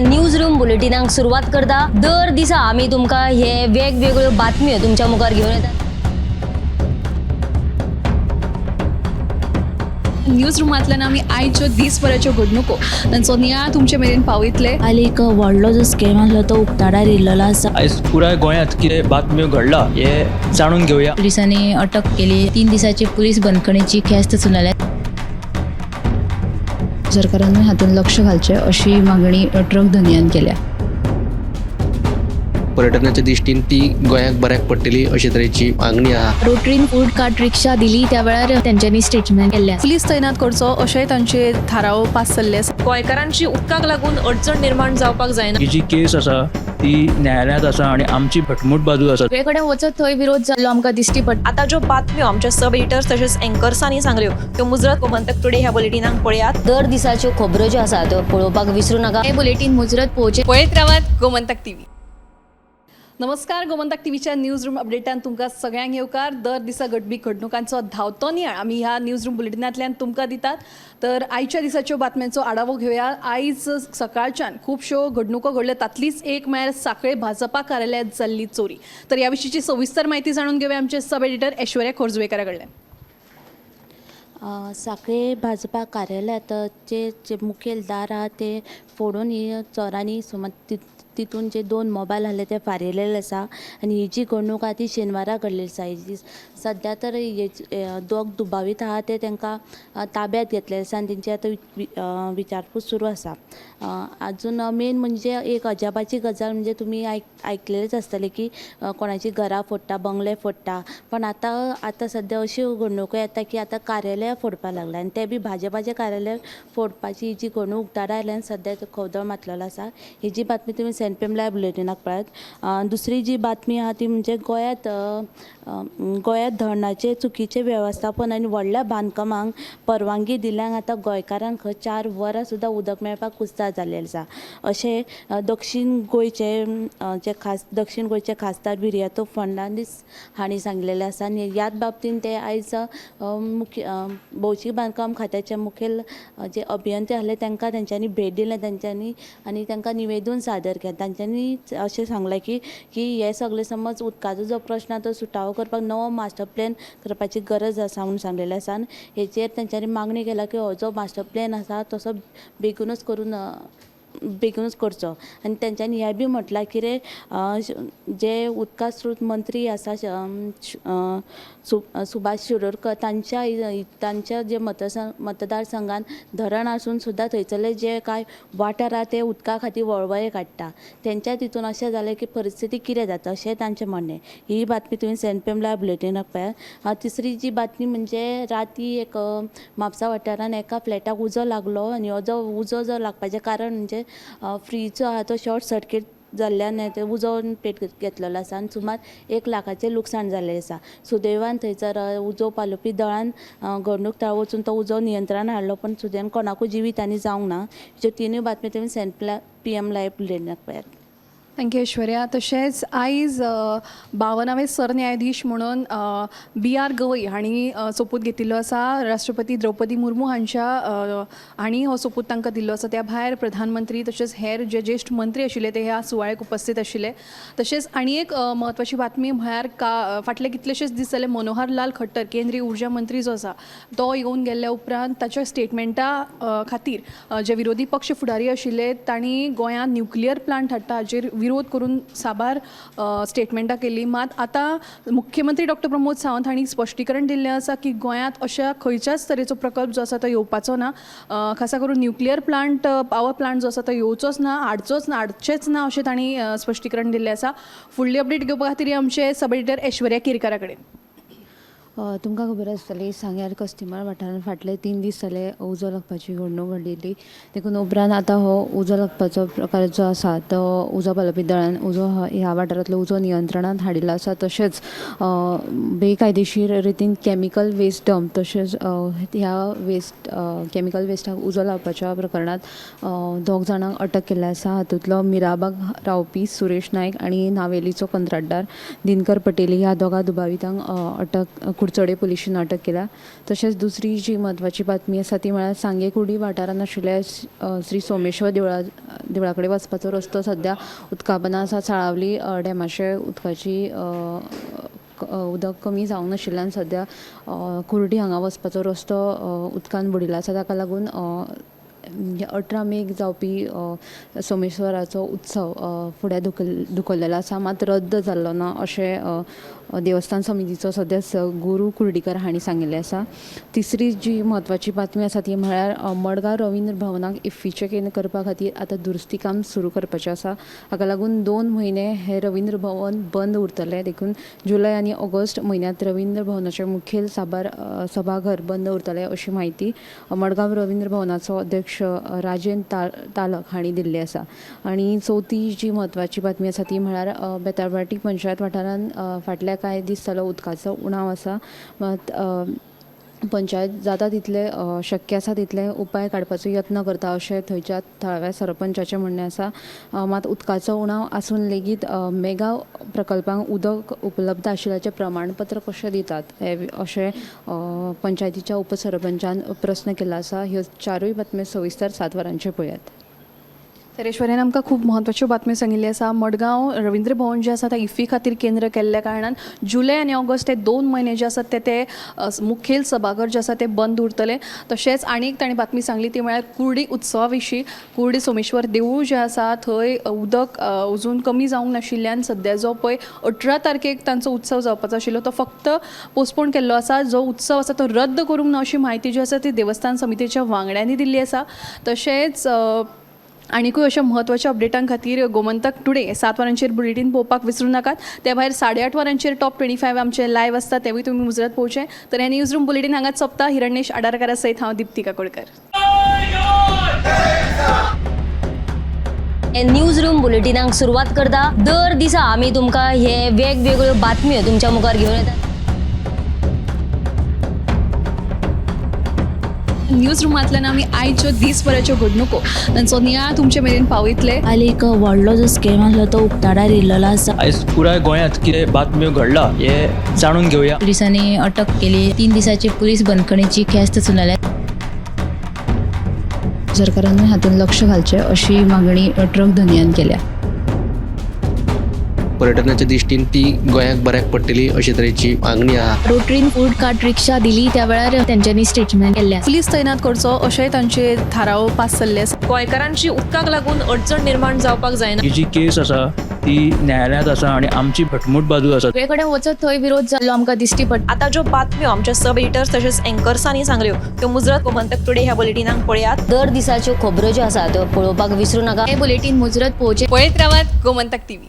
News room बुलेटिनाक सुरवात करता. दर दिसा आमी तुमकां हे वेगवेगळ्यो बातम्यो तुमच्या मुखार घेवन येतात. न्यूज रुमांतल्यान आमी आयच्यो दीसभराच्यो घडणुको तांचो नियाळ तुमचे मेरेन पावयतले. काल एक व्हडलो जो स्कॅम आसलो तो उक्ताडार येयल्लो आसा. आयज पुराय गोंयांत कितें बातम्यो घडला हे जाणून घेवया. पोलिसांनी अटक केली. 3 दिसाची पोलीस बंदखणीची ख्यास्त सुनावल्या. सरकारानूय हातूंत लक्ष घालचें अशी मागणी ट्रक धनयान केल्या. पर्यटनाच्या दृश्टीन ती गोंयाक बऱ्याक पडटली अशे तरेची मागणी आहा. रोटरीन फूड कार्ट रिक्षा दिली त्या वेळार तेंच्यांनी स्टेटमेंट केल्लें आसा. पुलीस तैनात करचो अशेंय तांचे थाराव पास जाल्ले आसा. गोंयकारांची उदकाक लागून अडचण निर्माण जावपाक जायना. ही जी केस आसा ती न्यायालयांत आसा आनी आमची घटमूट बाजू आसा. सगळे कडेन वचत थंय विरोध जाल्लो आमकां दिश्टी पडटा. आतां ज्यो बातम्यो आमच्या सब एडिटर्स तशेंच एंकर्सांनी सांगल्यो त्यो मुजरत गोमंतक टुडे ह्या बुलेटिनाक पळयात. दर दिसाच्यो खबरो ज्यो आसा त्यो पळोवपाक विसरू नाका. हे बुलेटीन मुजरत पळोवचें. पळयत रावात गोमंतक टीव्ही. नमस्कार, गोमंतक टीव्हीच्या न्यूज रूम अपडेटान तुमकां सगळ्यांक येवकार. दर दिसा घडपी घडणुकांचो धांवतो नियाळ आमी ह्या न्यूज रूम बुलेटिनांतल्यान तुमकां दितात. तर आयच्या दिसाच्यो बातम्यांचो आढावो घेवया. आयज सकाळच्यान खुबश्यो घडणुको घडल्यो, तातलीच एक म्हळ्यार साखळे भाजपा कार्यालयांत जाल्ली चोरी. तर ह्या विशींची सविस्तर म्हायती जाणून घेवया आमचे सब एडिटर ऐश्वर्या खोर्जुवेकरा कडल्यान. साखळे भाजपा कार्यालयांत जे जे मुखेल दार आहा ते फोडून ही चोरांनी सुमार तितून जे 2 मोबायल आहले ते फारयलेले आसा. आनी ही जी घडणूक आहा ती शेनवारा घडलेली आसा. ही सद्या तर हे दोग दुबावीत आहा ते तांकां ताब्यात घेतलेले आसा आनी तेंची आतां विचारपूस सुरू आसा. अजून मेन म्हणजे एक अजापाची गजाल म्हणजे तुमी आयकलेलेच आसतले की कोणाची घरां फोडटा, बंगले फोडटा, पण आतां आतां सद्या अश्यो घडणुको येता की आतां कार्यालयां फोडपाक लागला आनी ते बी भाजपाचे कार्यालय फोडपाची जी घडणूक उक्ताडार आयल्या आनी सद्या खवदळ मातलेलो आसा. ही जी बातमी तुमी सेन पी एम लायव्ह बुलेटिनाक पळयात. दुसरी जी बातमी आहा ती म्हणजे गोंयांत गोंयांत धरणाचें चुकीचें वेवस्थापन आनी व्हडल्या बांदकामांक परवानगी दिल्ल्यान आतां गोंयकारांक खंय 4 वरां सुद्दां उदक मेळपाक कुस्तार जाल्लें आसा. अशें दक्षीण गोंयचे जे दक्षीण गोंयचे खासदार विरियातो फर्नांडीस हांणी सांगलेलें आसा. आनी ह्याच बाबतीन ते आयज मुख्य भौशीक बांदकाम खात्याचे मुखेल जे अभियंते आहले तांकां तेंच्यांनी भेट दिलें तेंच्यांनी आनी तांकां निवेदन सादर केलें. तांच्यांनी अशें सांगलें की की हे सगळे समज उदकाचो जो प्रश्न आसा तो सुटावो करपाक नवो मास्टर प्लॅन करपाची गरज आसा म्हूण सांगलेलें आसा. आनी हेचेर तेंच्यांनी मागणी केल्या की हो जो मास्टर प्लॅन आसा तसो बेगीनूच करून बेगीनूच करचो. आनी तेंच्यांनी हें बी म्हटलां कितें जे उदका स्रोत मंत्री आसा सुभाष शिरोडकर तांच्या तांच्या जे मतदारसंघान धरण आसून सुद्दां थंयसरले जे कांय वाठार आहा ते उदका खातीर वळवळे काडटा. तेंच्या तितून अशें जालें की परिस्थिती कितें जाता अशें तांचें म्हणणें. ही बातमी तुमी सेन पी एम लायव्ह बुलेटिनाक पळयात. तिसरी जी बातमी म्हणजे राती एक म्हापसा वाठारान एका फ्लॅटाक उजो लागलो आनी हो जो उजो जो लागपाचें कारण म्हणजे फ्रीज जो आहा तो शॉर्ट सर्कीट जाल्ल्यान ते उजो पेट घेतलेलो आसा आनी सुमार 1 लाखाचें लुकसाण जाल्लें आसा. सुदैवान थंयसर उजो पालोवपी दळान घडणूक थळार वचून तो उजो नियंत्रणान हाडलो, पण सुदैवान कोणाकूय जिवीत हानी जावंक ना. ह्यो तिनूय बातमी तुमी सेन पी एम लायव्ह बुलेटिनाक पळयात. Thank you Aishwarya. तशेंच आयज 52वे सरन्यायाधीश म्हणून बी आर गवई हांणी सोपूत घेतिल्लो आसा. राष्ट्रपती द्रौपदी मुर्मू हांच्या हांणी हो सोपूत तांकां दिल्लो आसा. त्या भायर प्रधानमंत्री तशेंच हेर जे ज्येश्ठ मंत्री आशिल्ले ते ह्या सुवाळ्याक उपस्थित आशिल्ले. तशेंच आनी एक म्हत्वाची बातमी म्हळ्यार फाटले कितलेशेच दीस जाले मनोहर लाल खट्टर केंद्रीय उर्जा मंत्री जो आसा तो येवन गेल्ल्या उपरांत ताच्या स्टेटमेंटा खातीर जे विरोधी पक्ष फुडारी आशिल्ले तांणी गोंयांत न्युक्लियर प्लांट हाडटा हाचेर विरोध करून साबार स्टेटमेंटां केली. मात आतां मुख्यमंत्री डॉक्टर प्रमोद सावंत हांणी स्पश्टीकरण दिल्लें आसा की गोंयांत अशा खंयच्याच तरेचो प्रकल्प जो आसा तो येवपाचो ना. खासा करून न्युक्लियर प्लांट पावर प्लांट जो आसा तो येवचोच ना, हाडचोच ना, हाडचेच ना अशें तांणी स्पश्टीकरण दिल्लें आसा. फुडली अपडेट घेवपा खातीर आमचे सब एडिटर ऐश्वर्या केरकरा कडेन. तुमकां खबर आसतली सांग्यार कस्तिमार वाठारांत फाटले 3 दीस जाले उजो लागपाची घडणूक घडिल्ली. देखून उपरांत आतां हो उजो लागपाचो प्रकार जो आसा तो उजो पालोवपी दळान उजो ह्या वाठारांतलो उजो नियंत्रणांत हाडिल्लो आसा. तशेंच बेकायदेशीर रितीन केमिकल वेस्ट डंप तशेंच ह्या वेस्ट केमिकल वेस्टाक उजो लावपाच्या प्रकरणांत 2 जाणांक अटक केल्ले आसा. हातूंतलो मिराबाग रावपी सुरेश नायक आनी नावेलीचो कंत्राटदार दिनकर पटेल ह्या दोगां दुबावितांक अटक कुडचडे पुलिशेन अटक केल्या. तशेंच दुसरी जी म्हत्वाची बातमी आसा ती म्हळ्यार सांगे कुर्डी वाठारांत आशिल्ल्या श्री सोमेश्वर देवळा कडेन वचपाचो रस्तो सद्या उदका पोंदा आसा. साळावली डॅमाचे उदकाची उदक कमी जावंक नाशिल्ल्यान सद्या कुर्डी हांगा वचपाचो रस्तो उदकान बुडिल्लो आसा. ताका लागून 18 मेक जावपी सोमेश्वराचो उत्सव फुडें धुकल्लेलो आसा, मात रद्द जाल्लो ना अशें देवस्थान समितीचो सदस्य गुरू कुर्डीकर हांणी सांगिल्लें आसा. तिसरी जी म्हत्वाची बातमी आसा ती म्हळ्यार मडगांव रवींद्र भवनाक इफ्फीचें केंद्र करपा खातीर आतां दुरुस्ती काम सुरू करपाचें आसा. हाका लागून 2 म्हयने हें रवींद्र भवन बंद उरतलें. देखून जुलय आनी ऑगस्ट म्हयन्यांत रवींद्र भवनाचें मुखेल सभाघर बंद उरतलें अशी म्हायती मडगांव रवींद्र भवनाचो अध्यक्ष राजेंद्र तालक हांणी दिल्ली आसा. आनी चवथी जी म्हत्वाची बातमी आसा ती म्हळ्यार बेताळभाटी पंचायत वाठारांत फाटल्या कांय दीस जालो उदकाचो उणाव आसा, मात पंचायत जाता तितले शक्य आसा तितले उपाय काडपाचो यत्न करता अशें थंयच्या थळाव्या सरपंचाचें म्हणणें आसा. मात उदकाचो उणाव आसून लेगीत मेगा प्रकल्पांक उदक उपलब्ध आशिल्ल्याचें प्रमाणपत्र कशें दितात हें अशें पंचायतीच्या उपसरपंचान प्रस्न केला आसा. ह्यो चारूय बातम्यो सविस्तर 7 वरांचेर पळयात. तर ऐश्वर्यान आमकां खूब म्हत्वाच्यो बातम्यो सांगिल्ल्यो आसा. मडगांव रवींद्र भवन जें आसा तें इफ्फी खातीर केंद्र केल्ल्या कारणान जुलय आनी ऑगस्ट हे 2 म्हयने जे आसात ते मुखेल सभाघर जें आसा तें बंद उरतलें. तशेंच आनी एक ताणें बातमी सांगली ती म्हळ्यार कुर्डी उत्सवा विशीं. कुर्डी सोमेश्वर देवूळ जें आसा थंय उदक अजून कमी जावंक नाशिल्ल्यान सद्या जो पळय 18 तारखेक तांचो उत्सव जावपाचो आशिल्लो तो फक्त पोस्टपोन केल्लो आसा. जो उत्सव आसा तो रद्द करूंक ना अशी म्हायती जी आसा ती देवस्थान समितीच्या वांगड्यांनी दिल्ली आसा. तशेंच आनिकूय अशा म्हत्वाच्या अपडेटां खातीर गोमंतक टुडे 7 वरांचेर बुलेटीन पळोवपाक विसरूं नाकात. त्या भायर 8:30 वरांचेर टॉप 25 आमचें लायव्ह आसता, तेवूय तुमी मुजरत पळोवचें. तर हें न्यूज रूम बुलेटीन हांगाच सोंपता. हिरण्येश आडारकारा सयत हांव दीप्ती काकोडकर. हे न्यूज रूम बुलेटिनाक सुरवात करता. दर दिसा आमी तुमकां हे वेगवेगळ्यो बातम्यो तुमच्या मुखार घेवन येतात. न्यूज रुमांतल्यान आमी आयच्यो दीसभराच्यो घडणुको तांचो नियाळ तुमचे मेरेन पावयतले. काल एक व्हडलो जो स्कॅम आसलो तो उक्ताडार येयल्लो आसा. आयज पुराय गोंयांत कितें बातम्यो घडला हे जाणून घेवया. पुलिसांनी अटक केली. 3 दिसाची पुलीस बंदखणीची ख्यास्त सुनायल्या. सरकारान हातूंत लक्ष घालचें अशी मागणी ट्रक धनयान केल्या. पर्यटनाच्या दृश्टीन ती गोंयाक बऱ्याक पडटली अशे तरेची मागणी आहा. रोटरीन फूड कार्ट रिक्षा दिली त्या वेळार तेंच्यांनी स्टेटमेंट केल्लें आसा. पुलीस तैनात करचो अशेंय तांचे थाराव पास जाल्ले आसा. गोंयकारांची उदकाक लागून अडचण निर्माण जावपाक जायना. ही जी केस आसा ती न्यायालयांत आसा आनी आमची घटमूट बाजू आसा. सगळे कडेन वचत थंय विरोध जाल्लो आमकां दिश्टी पडटा. आतां ज्यो बातम्यो आमच्या सब एडिटर्स तशेंच एंकर्सांनी सांगल्यो त्यो मुजरत गोमंतक टुडे ह्या बुलेटिनाक पळयात. दर दिसाच्यो खबरो ज्यो आसा त्यो पळोवपाक विसरूं नाका. हे बुलेटीन मुजरत पळोवचें. पळयत रावात गोमंतक टीव्ही.